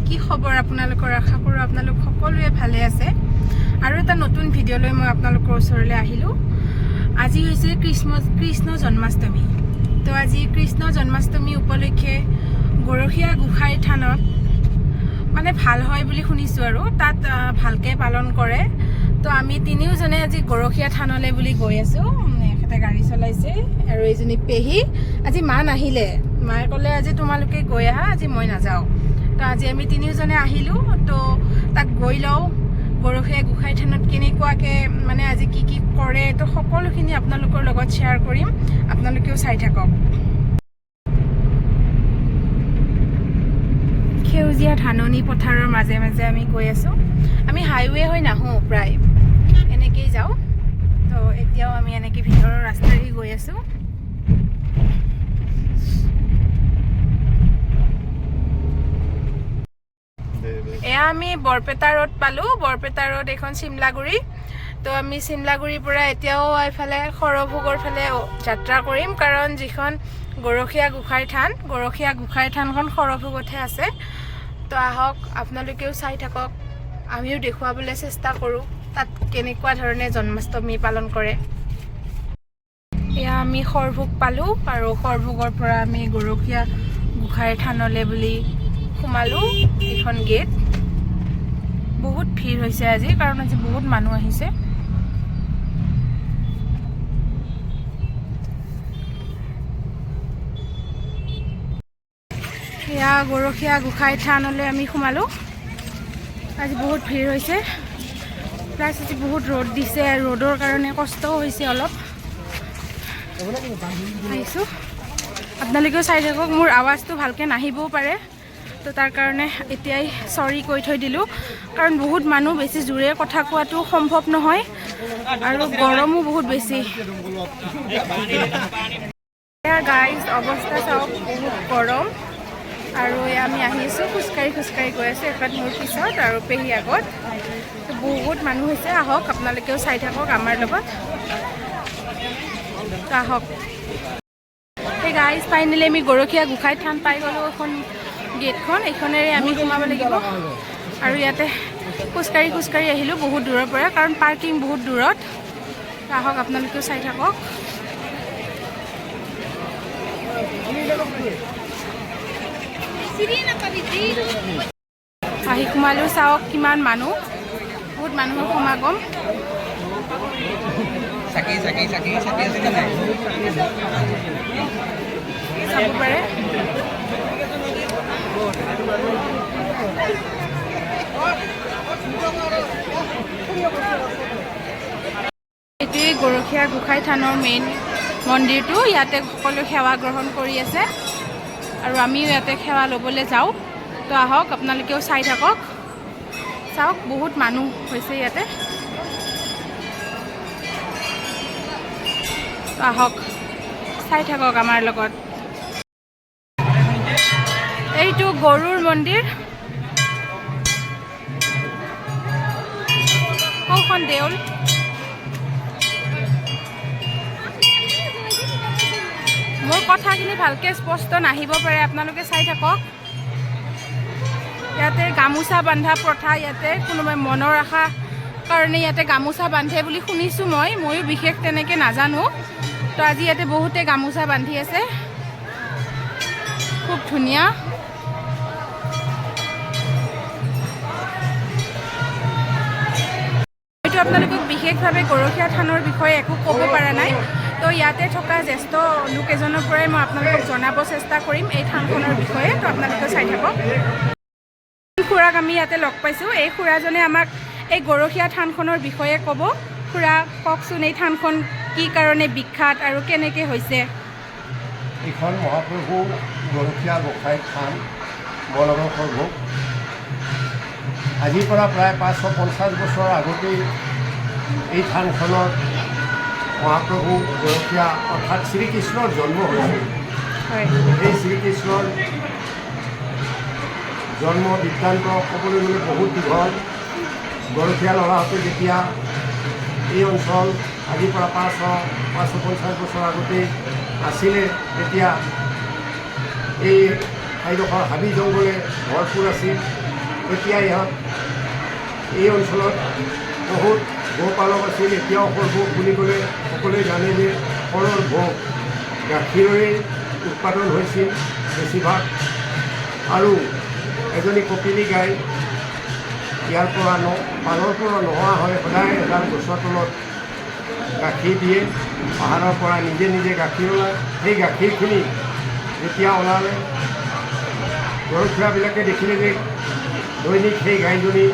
কি খবৰ আপোনালোকৰ? আশা কৰোঁ আপোনালোক সকলোৱে ভালে আছে। আৰু এটা নতুন ভিডিঅ' লৈ মই আপোনালোকৰ ওচৰলৈ আহিলোঁ। আজি হৈছে কৃষ্ণ জন্মাষ্টমী। তো আজি কৃষ্ণ জন্মাষ্টমী উপলক্ষে গৰখীয়া গোসাঁই থানত মানে ভাল হয় বুলি শুনিছোঁ আৰু তাত ভালকৈ পালন কৰে। তো আমি তিনিওজনে আজি গৰখীয়া থানলৈ বুলি গৈ আছোঁ। এখেতে গাড়ী চলাইছে আৰু এইজনী পেহী। আজি মা নাহিলে, মায়ে ক'লে আজি তোমালোকে গৈ আহা, আজি মই নাযাওঁ। তো আজি আমি তিনিওজনে আহিলোঁ। তো তাত গৈ লওঁ, গৰখীয়া গোসাঁই থানত কেনেকুৱাকৈ মানে আজি কি কি কৰে, তো সকলোখিনি আপোনালোকৰ লগত শ্বেয়াৰ কৰিম, আপোনালোকেও চাই থাকক। সেউজীয়া ধাননি পথাৰৰ মাজে মাজে আমি গৈ আছোঁ। আমি হাইৱে হৈ নাহোঁ, প্ৰায় এনেকেই যাওঁ। তো এতিয়াও আমি এনেকৈ ভিতৰৰ ৰাস্তাৰে গৈ আছোঁ। এয়া আমি বৰপেটা ৰোড পালোঁ। বৰপেটা ৰোড এইখন চিমলাগুৰি। তো আমি চিমলাগুৰিৰ পৰা এতিয়াও এইফালে সৰভোগৰ ফালে যাত্ৰা কৰিম, কাৰণ যিখন গৰখীয়া গোসাঁই থান, গৰখীয়া গোসাঁই থানখন সৰভোগতহে আছে। তো আহক, আপোনালোকেও চাই থাকক, আমিও দেখুৱাবলৈ চেষ্টা কৰোঁ তাত কেনেকুৱা ধৰণে জন্মাষ্টমী পালন কৰে। এয়া আমি সৰভোগ পালোঁ আৰু সৰভোগৰ পৰা আমি গৰখীয়া গোসাঁই থানলৈ বুলি সোমালোঁ। এইখন গেট। বহুত ভিৰ হৈছে আজি, কাৰণ আজি বহুত মানুহ আহিছে। এয়া গৰখীয়া গোসাঁই থানলৈ আমি সোমালোঁ। আজি বহুত ভিৰ হৈছে, প্লাছ আজি বহুত ৰ'দ দিছে, ৰ'দৰ কাৰণে কষ্টও হৈছে অলপ। আহিছোঁ, আপোনালোকেও চাই থাকক। মোৰ আৱাজটো ভালকৈ নাহিবও পাৰে, তো তাৰ কাৰণে এতিয়াই চৰি কৈ থৈ দিলোঁ, কাৰণ বহুত মানুহ, বেছি জোৰে কথা কোৱাটো সম্ভৱ নহয় আৰু গৰমো বহুত বেছি। এয়া গাইজ, অৱস্থা চাওক, বহুত গৰম। আৰু এয়া আমি আহিছোঁ, খোজকাঢ়ি খোজকাঢ়ি গৈ আছোঁ। এখেত মোৰ পিছত আৰু পেহী আগত। তো বহুত মানুহ হৈছে, আহক, আপোনালোকেও চাই থাকক আমাৰ লগত। তো আহক। সেই গাইজ, ফাইনেলি আমি গৰখীয়া গোসাঁই থান পাই গ'লোঁ। এখন গেটখন, এইখনেৰে আমি সোমাব লাগিব। আৰু ইয়াতে খোজকাঢ়ি খোজকাঢ়ি আহিলোঁ বহুত দূৰৰ পৰা, কাৰণ পাৰ্কিং বহুত দূৰত। তো আহক, আপোনালোকেও চাই থাকক। আহি সোমালোঁ, চাওক কিমান মানুহ, বহুত মানুহৰ সমাগম। চাকি চাকি চাকি চাকি আছে নে নাই? চাব পাৰে। এইটোৱেই গৰখীয়া গোসাঁই থানৰ মেইন মন্দিৰটো। ইয়াতে সকলোৱে সেৱা গ্ৰহণ কৰি আছে আৰু আমিও ইয়াতে সেৱা ল'বলৈ যাওঁ। তো আহক, আপোনালোকেও চাই থাকক। চাওক, বহুত মানুহ হৈছে ইয়াতে। তো আহক, চাই থাকক আমাৰ লগত। এইটো গৰুৰ মন্দিৰ, সৌখন দেউল। মোৰ কথাখিনি ভালকৈ স্পষ্ট নাহিব পাৰে, আপোনালোকে চাই থাকক। ইয়াতে গামোচা বন্ধা প্ৰথা, ইয়াতে কোনোবাই মনৰ আশা কাৰণে ইয়াতে গামোচা বান্ধে বুলি শুনিছোঁ মই, ময়ো বিশেষ তেনেকৈ নাজানো। তো আজি ইয়াতে বহুতে গামোচা বান্ধি আছে, খুব ধুনীয়া। হয়তো আপোনালোকক বিশেষভাৱে গৰখীয়া থানৰ বিষয়ে একো ক'ব পৰা নাই, তো ইয়াতে থকা জ্যেষ্ঠ লোক এজনৰ পৰাই মই আপোনালোকক জনাব চেষ্টা কৰিম এই থানখনৰ বিষয়ে। তো আপোনালোকে চাই থাকক। খুৰাক আমি ইয়াতে লগ পাইছোঁ। এই খুৰাজনে আমাক এই গৰখীয়া থানখনৰ বিষয়ে ক'ব। খুৰা, কওকচোন, এই থানখন কি কাৰণে বিখ্যাত আৰু কেনেকৈ হৈছে? এইখন মহাপ্ৰভু গৰখীয়া গোসাঁইৰ থান, বৰনগৰ সৰভোগ। আজিৰ পৰা প্ৰায় 550 বছৰ আগতেই এই থানখনত মহাপ্ৰভু গৰখীয়া অৰ্থাৎ শ্ৰীকৃষ্ণৰ জন্ম হৈছিল। এই শ্ৰীকৃষ্ণৰ জন্ম বৃত্তান্ত ক'বলৈ গ'লে বহুত দীঘল। গৰখীয়া ল'ৰাহঁতে যেতিয়া এই অঞ্চল আজিৰ পৰা 550 বছৰ আগতেই আছিলে, তেতিয়া এই ঠাইডোখৰ হাবি জংঘলে ভৰপূৰ আছিল। তেতিয়া ইয়াত এই অঞ্চলত বহুত গোপালক আছিল। এতিয়াও সৰভোগ বুলি ক'লে সকলোৱে জানে যে সৰৰ ভোগ গাখীৰৰে উৎপাদন হৈছিল বেছিভাগ। আৰু এজনী কপিলী গাই ইয়াৰ পৰা ন পালৰ পৰা নোহোৱা হৈ সদায় এডাল গছৰ তলত গাখীৰ দিয়ে। পাহাৰৰ পৰা নিজে নিজে গাখীৰ ওলায়। সেই গাখীৰখিনি যেতিয়া ওলালে, গৰখীয়াবিলাকে দেখিলে যে দৈনিক সেই গাইজনী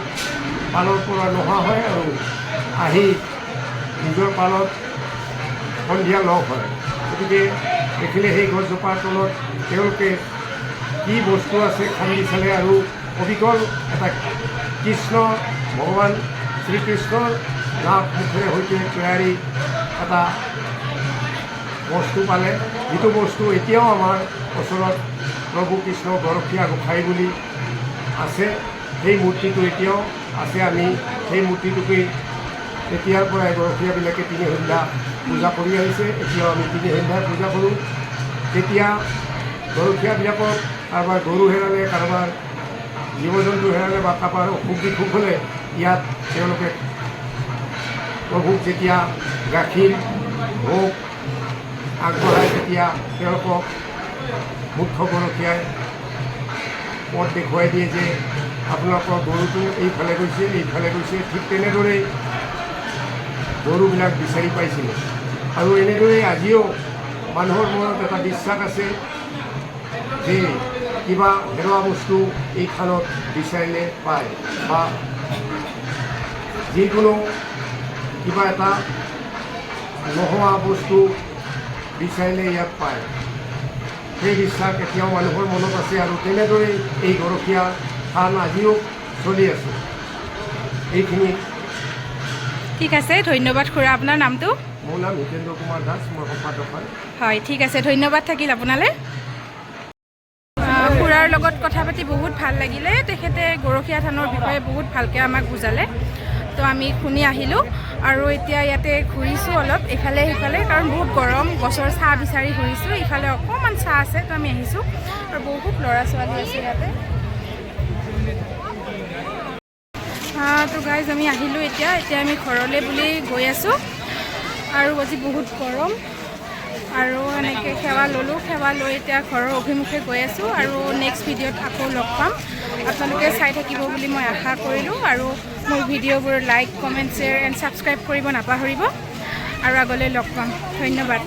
পালৰ পৰা নোহোৱা হয় আৰু আহি নিজৰ পালত সন্ধিয়া লগ হয়। গতিকে দেখিলে সেই গছজোপাৰ তলত তেওঁলোকে কি বস্তু আছে খান্দি চালে আৰু অবিকল এটা কৃষ্ণ ভগৱান শ্ৰীকৃষ্ণৰ নাক মুখেৰে সৈতে তৈয়াৰী এটা বস্তু পালে, যিটো বস্তু এতিয়াও আমাৰ ওচৰত প্ৰভু কৃষ্ণ গৰখীয়া গোসাঁই বুলি আছে। সেই মূৰ্তিটো এতিয়াও আছে। আমি সেই মূৰ্তিটোকেই তেতিয়াৰ পৰাই গৰখীয়াবিলাকে তিনি সন্ধ্যা পূজা কৰি আহিছে। এতিয়াও আমি তিনি সন্ধ্যাই পূজা কৰোঁ। তেতিয়া গৰখীয়াবিলাকক কাৰোবাৰ গৰু হেৰালে, কাৰোবাৰ জীৱ জন্তু হেৰালে বা কাৰোবাৰ অসুখ বিসুখ হ'লে ইয়াত তেওঁলোকে প্ৰভুক যেতিয়া গাখীৰ ভোগ আগবঢ়ায়, তেতিয়া তেওঁলোকক মুখ্য গৰখীয়াই পথ দেখুৱাই দিয়ে যে আপোনালোকৰ গৰুটো এইফালে গৈছে, এইফালে গৈছে। ঠিক তেনেদৰেই গৰুবিলাক বিচাৰি পাইছিলে। আৰু এনেদৰেই আজিও মানুহৰ মনত এটা বিশ্বাস আছে যে কিবা হেৰোৱা বস্তু এই থানত বিচাৰিলে পায় বা যিকোনো কিবা এটা নোহোৱা বস্তু বিচাৰিলে ইয়াত পায়। সেই বিশ্বাস এতিয়াও মানুহৰ মনত আছে আৰু তেনেদৰেই এই গৰখীয়া থান আজিও চলি আছে। এইখিনি। ঠিক আছে, ধন্যবাদ খুৰা। আপোনাৰ নামটো? মোৰ নাম হিতেন্দ্ৰ কুমাৰ দাস, মই সম্পাদক হয়। হয়, ঠিক আছে, ধন্যবাদ থাকিল আপোনালৈ। খুৰাৰ লগত কথা পাতি বহুত ভাল লাগিলে। তেখেতে গৰখীয়া থানৰ বিষয়ে বহুত ভালকৈ আমাক বুজালে। তো আমি শুনি আহিলোঁ আৰু এতিয়া ইয়াতে ঘূৰিছোঁ অলপ ইফালে সিফালে, কাৰণ বহুত গৰম, গছৰ ছাঁ বিচাৰি ঘূৰিছোঁ। ইফালে অকণমান ছাঁ আছে, তো আমি আহিছোঁ আৰু বহুত ল'ৰা ছোৱালী আছে ইয়াতে। তো গাইজ, আমি আহিলোঁ এতিয়া। এতিয়া আমি ঘৰলৈ বুলি গৈ আছোঁ আৰু আজি বহুত গৰম আৰু এনেকৈ সেৱা ল'লোঁ। সেৱা লৈ এতিয়া ঘৰৰ অভিমুখে গৈ আছোঁ আৰু নেক্সট ভিডিঅ'ত আকৌ লগ পাম। আপোনালোকে চাই থাকিব বুলি মই আশা কৰিলোঁ আৰু মোৰ ভিডিঅ'বোৰ like, comment, share and subscribe কৰিব নাপাহৰিব আৰু আগলৈ লগ পাম। ধন্যবাদ।